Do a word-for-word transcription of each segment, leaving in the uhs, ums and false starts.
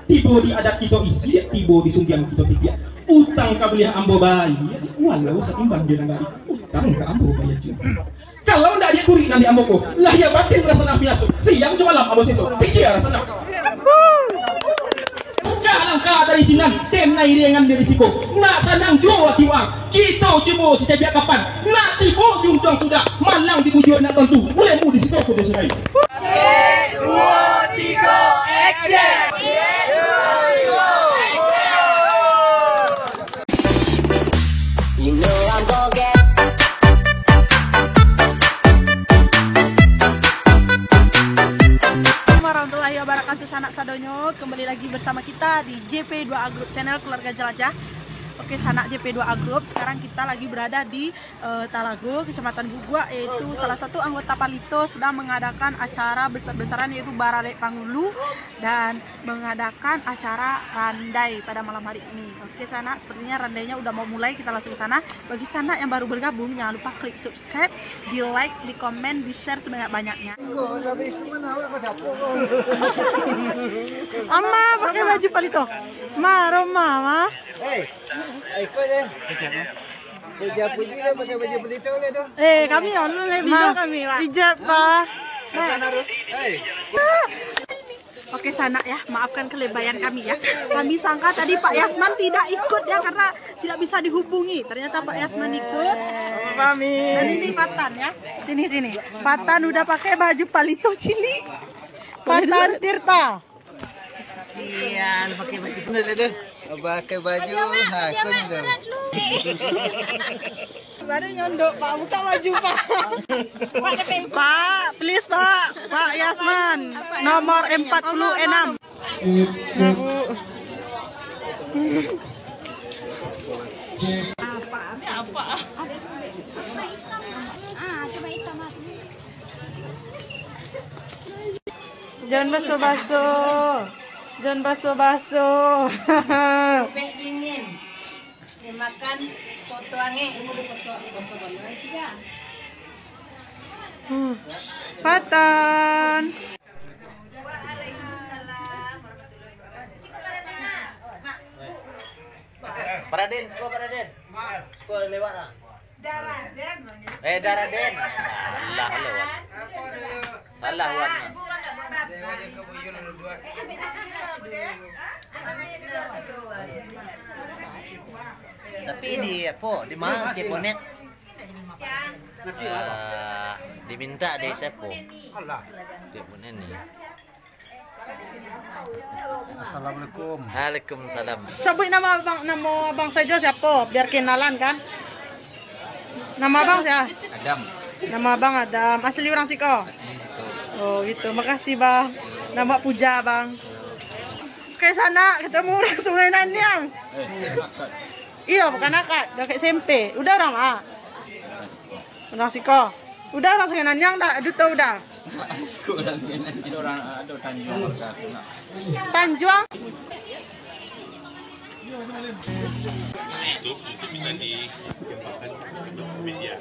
Tibo di adat kito isi, tibo di sumbiang kito titiak. Utang ka buliah ambo bayia, walau saimbang jo nagari. Utang ka ambo bayia juo. Kalau ndak dek kurik nan di ambo ko, lahia batin raso nan biaso. Siang jo malam ambo seso, pikia raso nan. Buka langkah dari sinan, den nairingan dari siko. Nak sanang juo ati waang. Kito cubo sacabiak kapan. Nak tibo si untuang sudah, malang di bujua nak tantu. Buliah mu di siko ko doso lain. Duo, tigo, action! You know I'm gonna get Warahmatullahi wabarakatuh, sanak sadonyo. Kembali lagi bersama kita di J P dua A Group Channel Keluarga Jelajah. Oke, sanak J P dua A Group, sekarang kita lagi berada di, eh, Talago, Kecamatan Guguak, yaitu salah satu anggota Palito sedang mengadakan acara besar-besaran, yaitu Baralek Pangulu, dan mengadakan acara randai pada malam hari ini. Oke, sanak, sepertinya randainya udah mau mulai, kita langsung ke sana. Bagi sanak yang baru bergabung, jangan lupa klik subscribe, di like, di komen, di share sebanyak-banyaknya. Ama pakai baju palito. Ma, Roma, ma. Hei, ikut deh. Puja-puji dah pakai baju pelita lah tu. Eh, kami on lah, video kami, Pak. Hijab, Pak. Hei. Oke, sanak ya, maafkan kelebayan kami ya. Kami sangka tadi Pak Yasman tidak ikut ya, karena tidak bisa dihubungi. Ternyata Pak Yasman ikut. Kami. Dan ini Fatan ya. Sini, sini. Fatan udah pakai baju palito cili. Fatan Tirta. Iya, lu pakai baju. Bener deh. Pakai baju, ha, kau ni dah. Baru nyondok, Pak. Buka baju, Pak. Pak, please, Pak. Pak Yasman, nomor empat puluh enam. Jangan baso-baso. Jangan baso-baso. Ubek dingin. Dimakan soto angek. Hmm. Fatan. Waalaikumsalam warahmatullahi wabarakatuh. Siko Pak Raden. Pak Raden, siko Pak Raden. Siko lewat lah. Eh, Daraden. Salah lewat. Salah warna. Tapi di apo? Di ma? Cik Bonek. Ah, diminta dari siapa? Cik Bonek ni. Assalamualaikum. Waalaikumsalam. Sabuik nama abang, nama abang sajo siapa? Biar kenalan kan. Nama abang siapa? Adam. Nama abang Adam. Asli urang siko? Asli siko. Oh, gitu. Makasih, Bang. Nama Puja, Bang. Oke, sanak, ketemu urang Sungai Naniang. Iyo, bukan akak, dah kat S M P. Udah urang, ah. Urang siko. Udah urang Sungai Naniang dah, duto udah. Kok urang Sungai Naniang? Ada orang, ada Tanjuang warga tu nak. Tanjuang? Nah, itu untuk bisa di media.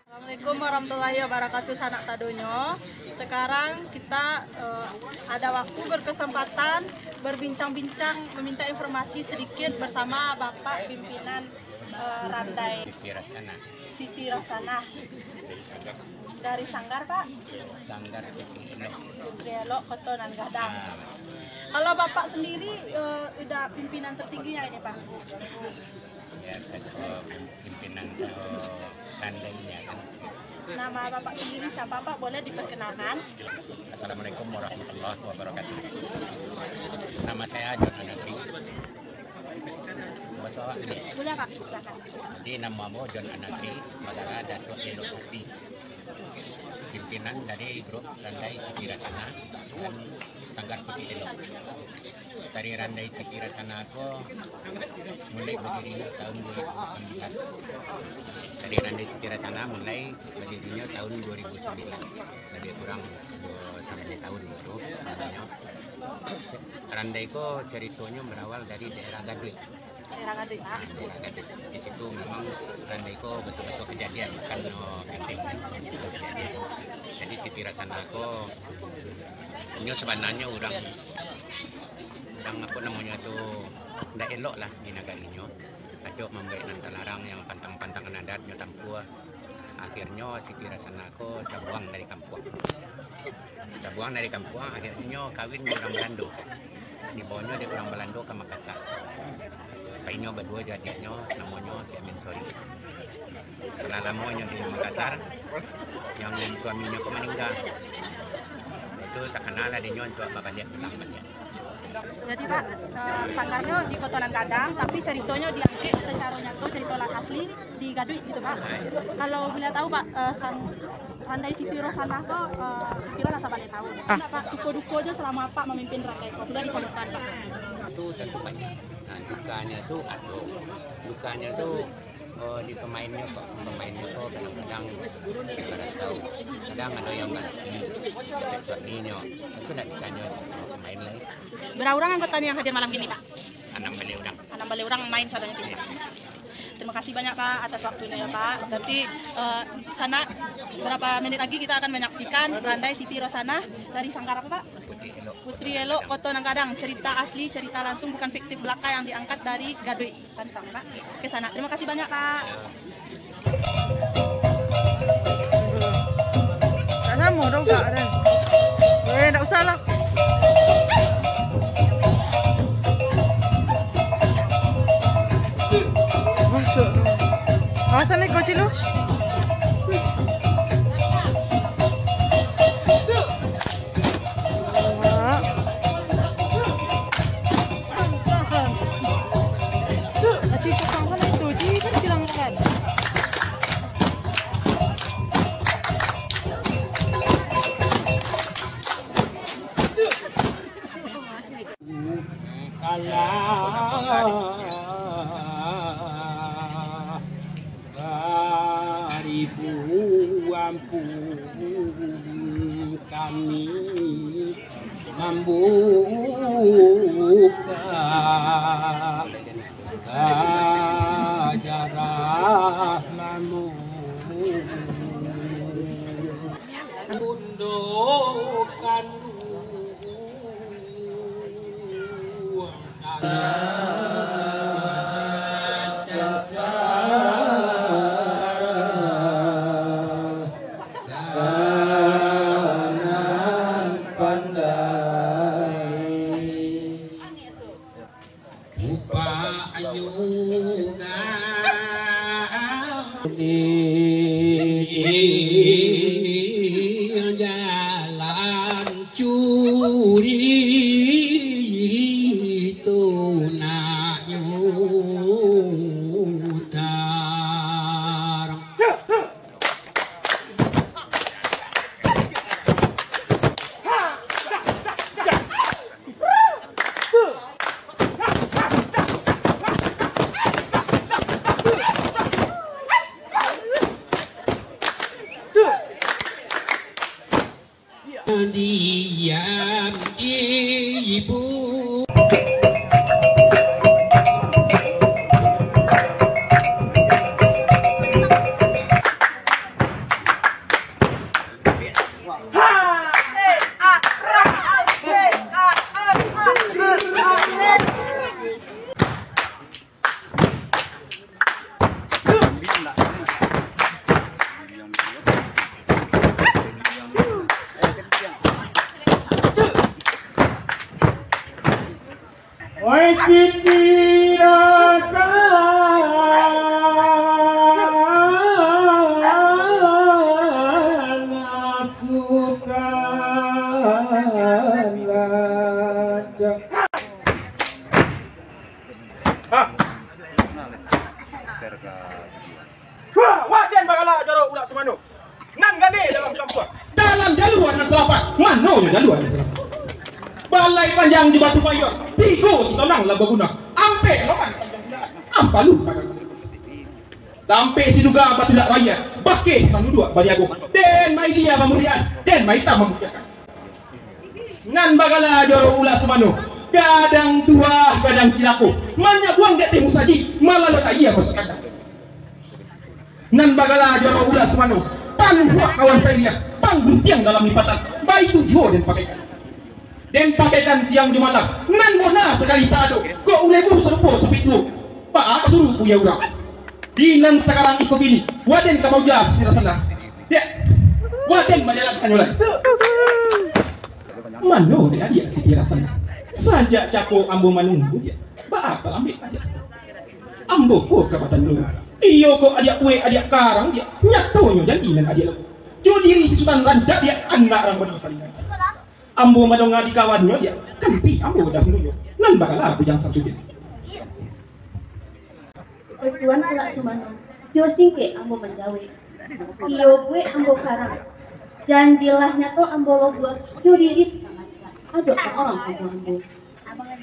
Assalamualaikum warahmatullahi wabarakatuh, sanak sadonyo. Sekarang kita, eh, ada waktu berkesempatan berbincang-bincang, meminta informasi sedikit bersama Bapak pimpinan, eh, Randai. Siti Rosanah. Siti Rosanah. Dari Sanggar. Dari Sanggar, Pak? Sanggar Putri Elok. Putri Elok, Koto Nan Gadang. Ah. Kalau Bapak sendiri, eh, udah pimpinan tertingginya ini, Pak? Ya, ketua pimpinan, eh, Randainya kan. Nama Bapak sendiri siapa, Pak? Boleh diperkenalkan? Assalamualaikum warahmatullahi wabarakatuh. Nama saya John Anagri. Bahasa awak ni. Boleh, Pak. Silakan. Jadi, nama ambo John Anagri, Bagara Datuk Elok Putih. Pimpinan dari grup Randai Siti Rasana dan Sanggar Puti Elok. Dari Randai Siti Rasana ko mulai badirinyo tahun dua ribu sambilan. Dari Randai Siti Rasana mulai badirinyo tahun dua ribu sambilan. Lebih kurang dua sambilan tahun tu. Randai ko caritonyo berawal dari daerah Gaduik. Daerah Gaduik, Pak. Daerah Gaduik. Di situ memang Randai ko betul-betul kejadian, bukan, oh, ganti. Kejadian. Jadi Siti Rasana ko, inyo sebenarnyo urang, urang apo namonyo tu, ndak elok lah di nagarinyo. Acok mambuek nan talarang, yang pantang-pantangan adat nyo tampua. Akhirnyo Siti Rasana ko tabuang dari kampuang. Tabuang dari kampuang, akhirnyo kawin jo urang Balando. Dibawonyo dek urang Balando ka Makassar. Painyo baduo jo adiaknyo, namonyo si Amin Sori. Lah lamo inyo di Makassar, yang suaminyo ko maningga. Itu takana lah dek inyo untuak babaliak pulang baliak. Jadi, Pak, eh, sanggarnyo di Koto Nan Gadang, tapi caritonyo diangkek secara nyato, carito lah asli di Gaduik gitu, Pak. Kalau boleh tahu, Pak, eh, sang-, Randai Siti Rosanah ko, eh, piro lah sabaleh tahun? Ah. Nak, Pak, suko duko jo selama Apak mamimpin Randai ko, sudah dicontohkan, Pak. Itu tentu banyak. Nah, dukanyo tu ado. Dukanyo tu, oh, di pemainnyo ko. Pemainnyo ko kadang-kadang ibarat tahu. Kadang ado yang barati, dapek suaminyo. Itu ndak bisanyo pemain lai. Bara urang anggota ni yang hadir malam kini, Pak? Anam baleh urang. Anam baleh urang main sadonyo kini. Terima kasih banyak, Pak, atas waktunya ya, Pak. Nanti, eh, sanak, berapa menit lagi kita akan menyaksikan Randai Siti Rosanah dari Sanggar apa, Pak? Putri Elok. Putri Elok, Koto Nan Gadang. Cerita asli, cerita langsung, bukan fiktif belaka yang diangkat dari Gaduik. Pansang, Pak. Oke, sanak. Terima kasih banyak, Pak. Tak samo dong, Kak, dah. Eh, tak usah lah. Masuk dong. Awas ni kau, Cilu. Salah baribu ampun kami mambuka sajarah lamo. Bundo kanduang. Rupanyo di jalan curi tu nak nyutar. Diam di ibu. Oi, Siti Rasa, suka raja. Wah, wah, den bagala jorok ulak sumano. Nan gandeh dalam kampuang. Jalua nan salapan, mano nyo jalua nan salapan? Balai panjang jo batu payuang, tigo sitonang labuah gunuang, ampek loban panjang bulaan, ampalu padang. Tampek siduga batulak rayek, bakeh manuduak baliago, den maidia mamuriakan, den maitam mamuriakan. Nan bagala Joro Ulak Sumano, gadang tuah, gadang cilako, manyabuang di ateh musajik, malalotak iya masuk kandang. Nan bagala Joro Ulak Sumano, panuhuak kawan sairiah, pangguntiang dalam lipatan, baitu juo den pakaikan. Den pakaikan siang jo malam, nan bona sakali tak ado, kok ulemu sarupo sapik tuo, baa ka suruah buya urang. Di nan sakarang iko kini, waden ka bauja sitirasanah. Dek, waden bajalan hanyo lai. Mano dek adiak sitirasanah? Sajak cako ambo manunggu, dek, baa talambek adiak? Ambo ko ka batanyo. Iyo ko adiak buek, adiak karang, dek, nyatonyo janji nan adiak lakukan. Jo diri si Sutan Rancak, dek, anak rang badi paling. Ambo mandonga di kawannyo, dek, kanti ambo dahulunyo, nan bagala Bujang Samsudin. Oi Tuan Ulak Sumano, jo singkek ambo manjawek. Iyo buek ambo karang, jan jilah nyato ambo lobuah, jo diri si Sutan Rancak, adok ka urang kampuang ambo.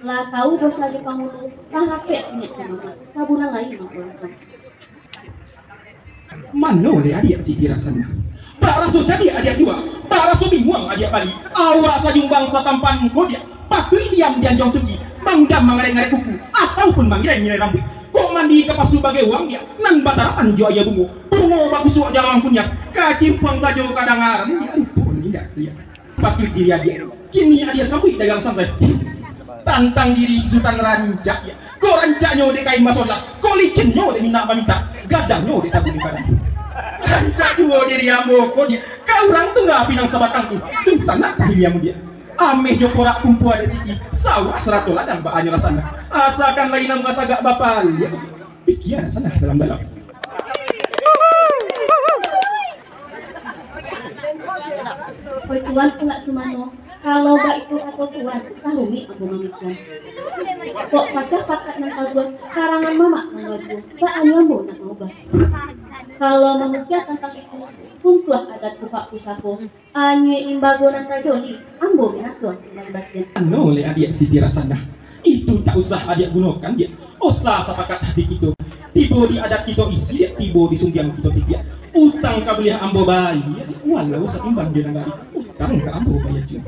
Lah tau dosa di pangulu, lah rapek punyo di mamak, sabulan lai mangko raso. Mano dek adiak sitirasanah? Bak raso cadiak adiak juo, bak raso binguang adiak bali. Awak sajumbang satampan muko, dek, patuik diam di anjuang tinggi, mangundam mangarek-ngarek kuku, ataupun mangirai-ngirai rambuik. Kok mandi ka pasu bagewang, dek, nan batarakan jo aia bungo, bungo bakusuak jalawang kuniang, kacimpuang sajo kadangaran, dek, rupo nan indak diliek. Patuik diri adiak. Kini adiak sabuik dagang sansai. Tantang diri si Sutan Rancak, dek. Ko rancaknyo dek kain basolah, ko licinnyo dek mintak mamintak, gadangnyo dek tabu di padang. Rancak juo diri ambo ko, dek, ka urang tungga pinang sabatang tu, dunsanak tahilia mudiak. Ameh jo porak kumpua dek siki, sawah sarato ladang baanyo rasanyo. Asakan lai namuah tagak bapaliak. Pikia sanak dalam-dalam. Oi Tuan Ulak Sumano, kalau baitu kato Tuan, tarumik ambo mamikian. Kok pacah pakat nan kaduo, karangan mamak nan kaduo, baa nyo ambo nak maubah? Kalau mamikia tantang itu, runtuah adat kupak pusako, anyuik limbago nan tajoli, ambo binaso nan batian. Anu leh adiak sitirasanah. Itu tak usah adiak gunokan, dek. Osa sapakat hati kito. Tibo di adat kito isi, dek. Tibo di sumbiang kito titiak. Utang ka buliah ambo bayia, walau satimbang jo nagari. Utang ka ambo bayia juo.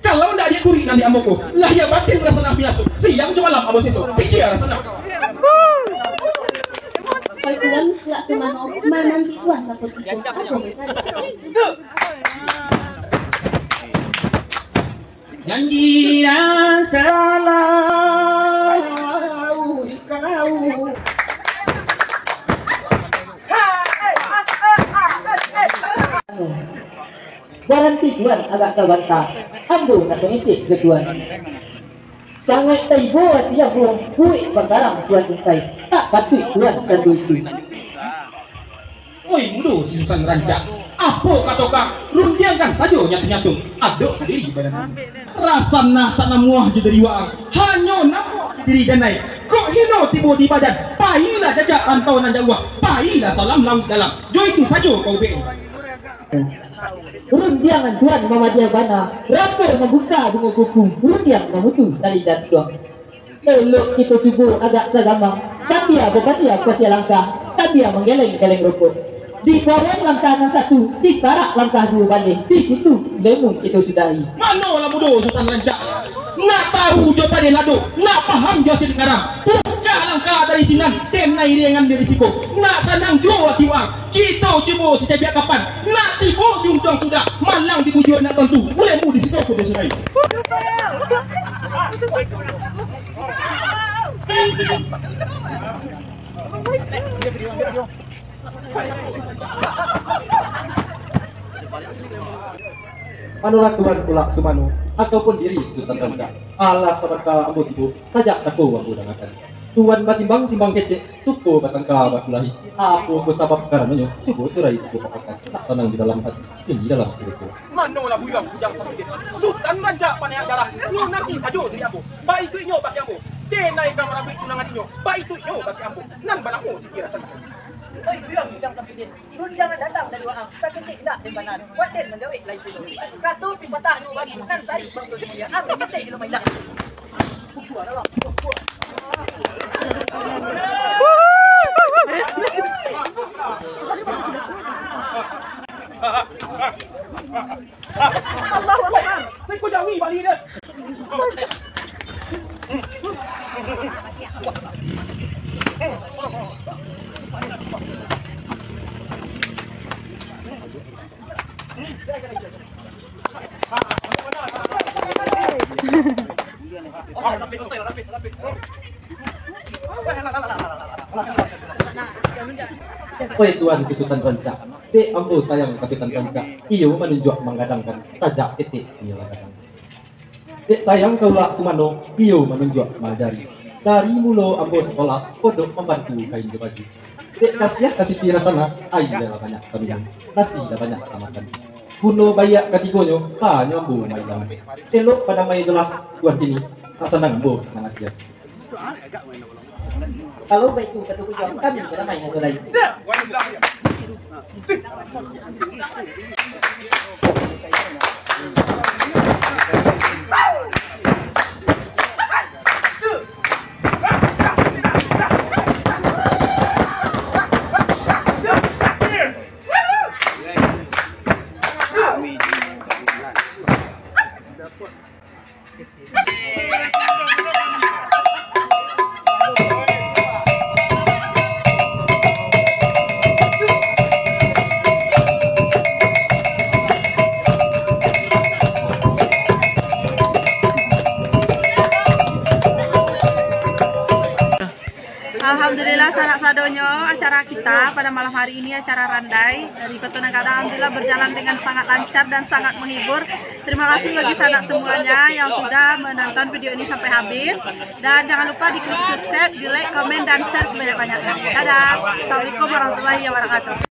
Kalau ndak adiak kurik nan di ambo ko, lahia batin rasanah binaso. Siang jo malam ambo seso. Pikia rasanah. Oi Tuan Ulak Sumano, mananti Tuan saketek ko. Ambo mancari. Janji nan salah, kalau baranti Tuan agak sabanta, ambo nak pangecek ka Tuan. Sangaik taibo ati ambo, buek bakarang Tuan intai, tak patuik Tuan sato itu. Oi mudo si Sutan Rancak, apo kato kang, rundiangkan sajo nyato-nyato, adok ka diri badan. Rasanah tak namuah jo diri waang, hanyo namuah jo diri danai. Kok hino tibo di badan, pailah jajak rantau nan jauah, pailah salam lauik dalam, jo itu sajo ka ubek. Rundiangan Tuan mamadiah bana, raso mambuka bungo kuku, rundiang mamutu tali jantuang. Elok kito cubo agak sagamang, sambia bapasia-pasia langkah, sambia manggeleng-geleng rokok. Di bawah langkah nan satu, di sarak langkah duo baleh, di situ lemon kito sudahi. Manolah mudo Sutan Rancak, nak tahu jo padeh lado, nak paham jo silik ngarang. Buka langkah dari sinan, kenai ringan dari siko. Nak sanang juo ati waang, kito cubo sacabiak kapan. Nak tibo si untuang sudah, malang di bujua nak tantu, bulemu di siko kudo sudahi. Manulah Tuan Ulak Sumano, ataupun diri Sutan Rancak. Alah sabanta ambo tibo, sajak tako ambo dangakan. Tuan batimbang-timbang kecek, suko batangka bakulahi. Apo ko sabab karanonyo, cubo curai, cubo katokan. Tak tanang di dalam ati, ini dalam kuruku. Manolah buyuang Bujang Samudin, Sutan Rancak panayak darah, nyo nanti sajo diri ambo. Baitu inyo bagi ambo, denai ka marabuik tunangan inyo, baitu inyo bagi ambo, nan banamo Siti Rasanah. Oi, bilang Bujang Samsudin, rundiang nan datang dari waang, saketek indak den bana, buek den manjawek lai pulo. Kato pipatah duo bagi, nan sarik bangso di mulia, ang ketek di lumah indak. Allahu Akbar. Oi Tuan ka Sutan Rancak, dek ambo sayang ka Sutan Rancak, iyo manunjuak manggadangkan, sajak ketek iyo gadang. Dek sayang ka ulak sumano, iyo manunjuak maajari. Dari mulo ambo sakolah, kodok mambantu kain jo baju. Dek kasiah ka Siti Rasana, aia lah banyak taminum, nasi lah banyak tamakan. Guno baiak katigonyo, hanyo ambo mailaman. Elok padamai jo lah, Tuan kini, ka sanang ambo mangatian. Kalau baitu, kato Bujang, kami badamai sajo lai. Alhamdulillah, sanak sadonyo, acara kita pada malam hari ini, acara Randai dari Koto Nan Gadang, alhamdulillah berjalan dengan sangat lancar dan sangat menghibur. Terima kasih bagi sanak semuanya yang sudah menonton video ini sampai habis. Dan jangan lupa diklik subscribe, di like, komen, dan share sebanyak-banyaknya. Dadah. Assalamualaikum warahmatullahi wabarakatuh.